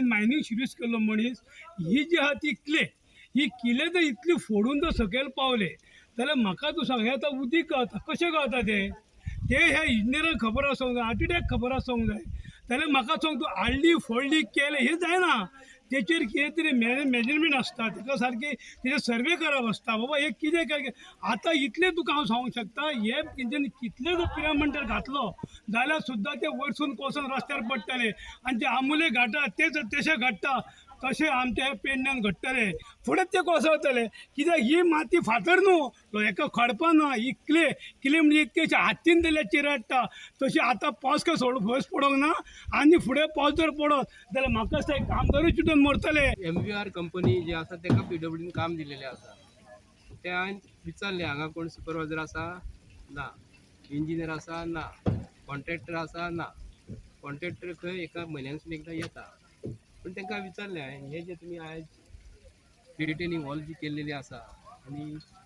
हांवें मायनींग सुरूच केल्लो मनीस. ही जी आहा ती क्ले, ही किले जर इतली फोडून जर सकयल पावले जाल्यार म्हाका तूं सांग, हें आतां उदीक गळता कशें गळता तें? तें ह्या इंजिनियरांक खबर आसूंक जाय, आर्किटेक्ट खबर आसूंक जाय. जाल्यार म्हाका सांग तूं, हाडली फोडली केलें हें जायना. तेचेर कितें तरी मॅजरमेंट आसता, ताका सारकें तेजेर सर्वे करप आसता. बाबा हें कितें काय आतां इतलें तुका हांव सांगूंक शकता, हें तेंच्यांनी कितलें जर पिरामंडळ घातलो जाल्यार सुद्दां ते वयरसून कोसळून रस्त्यार पडटले आनी ते आंबोले घाटार तेच तशें घडटा तशें आमच्या ह्या पेडण्यान घडटलें, फुडें ते कोसळटले. कित्याक ही माती फातर न्हू, हेका खडपां ना, ही क्ले. क्ले म्हणजे इतके हातीन दिल्यार चिरडटा. तशी आतां पावस काय सोड फस पडोंक ना आनी फुडें पावस जर पडत जाल्यार म्हाका दिसता एक कामदारूय चिंतून मरतले. एम व्ही आर कंपनी जी आसा ताका पी डब्ल्यूडीन काम दिलेलें आसा. ते हांवें विचारलें, हांगा कोण सुपरवायजर आसा? ना. इंजिनियर आसा? ना. कॉन्ट्रॅक्टर आसा? ना. कॉन्ट्रॅक्टर खंय एका म्हयन्यानसून एकदां येता. पूण तांकां विचारलें हांवें, हें जें तुमी आयज रिटेनिंग वॉल जी केल्लेली आसा आनी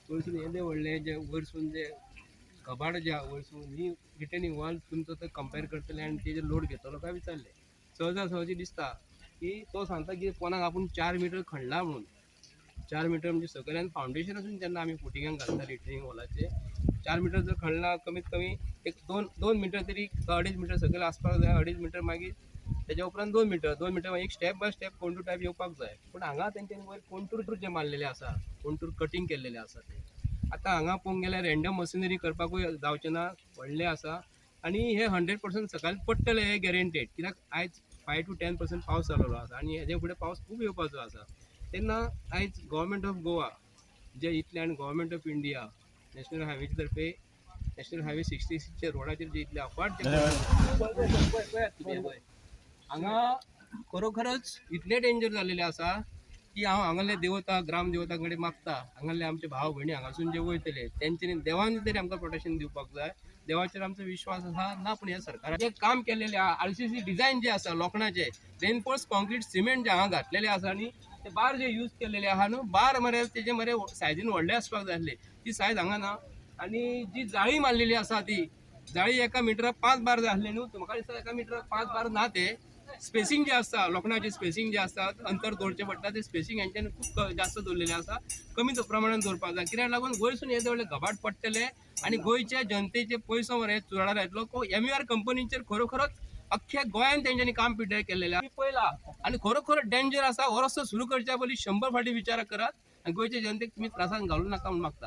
वयरसून येदें व्हडलें जें वयरसून जें कबाड जें आहा वयरसून, ही रिटेनिंग वॉल तुमचो तो कंपेर करतले आनी तेजेर लोड घेतलो काय विचारलें. सहजा सहजी दिसता की तो सांगता की कोणाक आपूण 4 मिटर खणला म्हणून. 4 मिटर म्हणजे सकयल्यान फावंडेशनासून जेन्ना आमी फुटिंगाक घालता रिटेनिंग वॉलाचे, 4 मिटर जर खणला, कमीत कमी एक दोन दोन मिटर तरी, 2.5 मिटर सकयल आसपाक जाय. 2.5 मिटर, मागीर तेज्या उपरांत 2 मिटर, 2 मिटर, एक step by step contour type येवपाक जाय. पूण हांगा तेंच्यांनी वयर कोंटूर जे मारलेले आसा, कोंटूर कटींग केल्लेले आसा ते. आतां हांगा पळोवंक गेल्यार रँडम मशिनरी करपाकूय जावचें ना, व्हडलें आसा आनी हे 100% सकाळी पडटले हे गॅरंटेड. कित्याक आयज 5 टू 10% पावस जालेलो आसा आनी हेजे फुडें पावस खूब येवपाचो आसा. तेन्ना आयज गव्हर्मेंट ऑफ गोवा जे इतले आनी गव्हर्मेंट ऑफ इंडिया नॅशनल हायवेचे तर्फे, नॅशनल हायवे 66च्या रोडाचेर जे इतले अफाट जे पळयात तुमी, पळय हांगा खरोखरच इतले डेंजर जाल्लेले आसा की हांव हांगासरले देवता, ग्राम देवता कडेन मागता, हांगासरले आमचे भाव भयणी हांगासून जे वयतले तेंच्यांनी देवान तरी आमकां प्रोटेक्शन दिवपाक जाय. देवाचेर आमचो विश्वास आसा ना, पूण ह्या सरकारान जें काम केल्लेलें आहा, आरसीसी डिजायन जे आसा, लोखणाचे रेनफोर्स कॉन्क्रीट सिमेंट जे हांगा घातलेले आसा आनी ते बार जे यूज केल्लेले आहा न्हू, बार मरे तेजे मरे सायजीन व्हडले आसपाक जाय आसले, ती सायज हांगा ना. आनी जी जाळी मारलेली आसा ती जाळी 1 मिटराक 5 बार जाय आसले न्हू, म्हाका दिसता 1 मिटराक 5 बार ना. ते स्पेसिंग जे आसता, लोखणाचे स्पेसिंग जे आसता, अंतर दवरचें पडटा, ते स्पेसिंग हेंच्यांनी खूब जास्त दवरलेलें आसा. कमी प्रमाणान दवरपाक जाय. कित्याक लागून वयरसून हे व्हडले घबाड पडटले आनी गोंयच्या जनतेचे पयसो मरे चुराडार येतलो. एमवीआर कंपनीचेर खरोखरच अख्ख्या गोंयान तेंच्यांनी काम पिड्ड्यार केल्लेलें आमी पळयला आनी खरोखर डेंजर आसा. हो रस्तो सुरू करच्या पयलीं 100 फावटी विचार करात आनी गोंयच्या जनतेक तुमी त्रासान घालूं नाका म्हूण मागता.